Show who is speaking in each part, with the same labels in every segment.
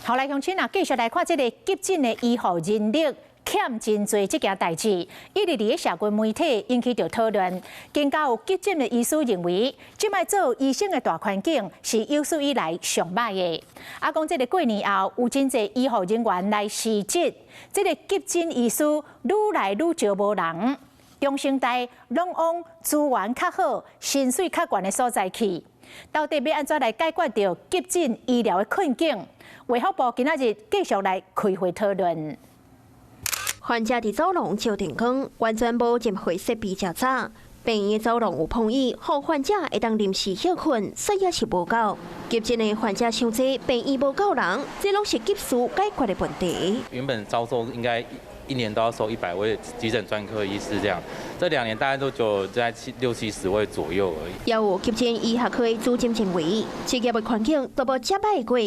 Speaker 1: 好來，鄉親啊，繼續來看這个急診的醫護人力欠真濟這件代誌，一直佇咧社群媒體引起著討論。更加有急診的醫師認為，這擺做醫生的大環境是有史以來上䆀的。啊，講這个過年後有真濟醫護人員來辭職，這个急診醫師愈來愈招無人。中生代攏往資源較好、薪水較懸的所在去。到底欲按怎來解決著急診醫療的困境？衛福部今仔日繼續來開會討論。
Speaker 2: 患者佇走廊照電光，完全無任何設備遮罩。病院走廊有膨椅，予患者會當臨時歇睏，煞也是無夠。急診的患者傷濟，病院無夠人，這攏是急需解決的問題。
Speaker 3: 原本招收應該一年都要收100位急診專科醫師，這樣這2年大概都就在七六七十位左右而已。
Speaker 2: 也有急診醫學科的主任認為，職業的環境都無遮䆀過，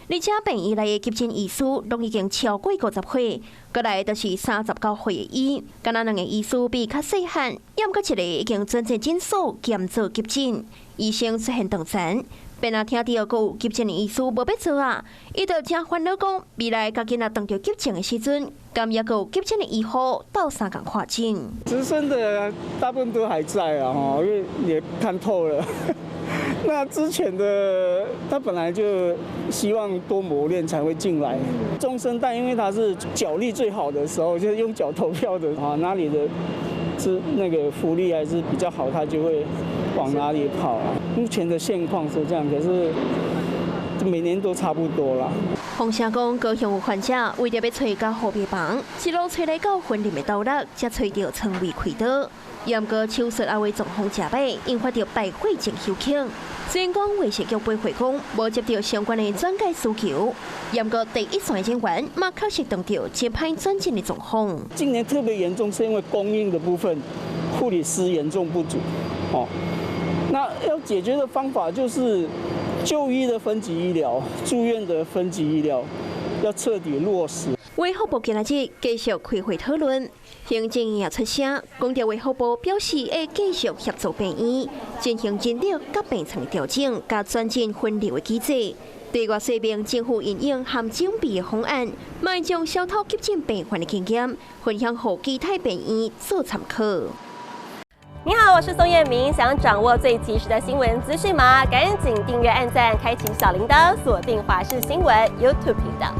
Speaker 2: 而且病院內的急診醫師攏已經超過50歲，過來就是39歲的伊，敢若兩个醫師比較細漢，猶閣一个已經轉戰診所兼做急診，醫生出現斷層。便若聽著閣有急診的醫師無欲做啊，伊就誠煩惱講，未來家己若當著急症的時陣，敢猶閣有急診的醫護鬥相共看診。
Speaker 4: 資深的大部分都還在啊，因為也看透了。那之前的他本來就希望多磨練才會進來。中生代因為他是腳力最好的時候，就是用腳投票的啊，哪裡的是那個福利還是比較好，他就會往哪裡跑。目前的現況是這樣，可是每年都差不多啦。
Speaker 2: 風聲講，高雄有患者為著欲揣加護病房，一路揣來到雲林的斗六，才揣著床位開刀。毋過手術猶未狀況誠歹，引發著敗血症休克。雖然講衛生局回覆講無接著相關的轉介需求，毋過第一線的人員嘛確實碰著真歹轉診的狀況。
Speaker 4: 今年特別嚴重，是因為供應的部分護理師嚴重不足。哦，那要解決的方法就是就醫的分級醫療、住院的分級醫療要徹底落實。
Speaker 2: 衛福部今仔日繼續開會討論，行政院也出聲，講著衛福部表示會繼續協助病院進行人力佮病床的調整，佮轉診分流的機制。對外說明政府因應和準備的方案，嘛會將小偷急診病患的經驗分享予其他病院做參考。
Speaker 5: 你好，我是宋燕明，想掌握最及時的新聞資訊嗎？趕緊訂閱、按讚、開啟小鈴鐺，鎖定華視新聞 YouTube 頻道。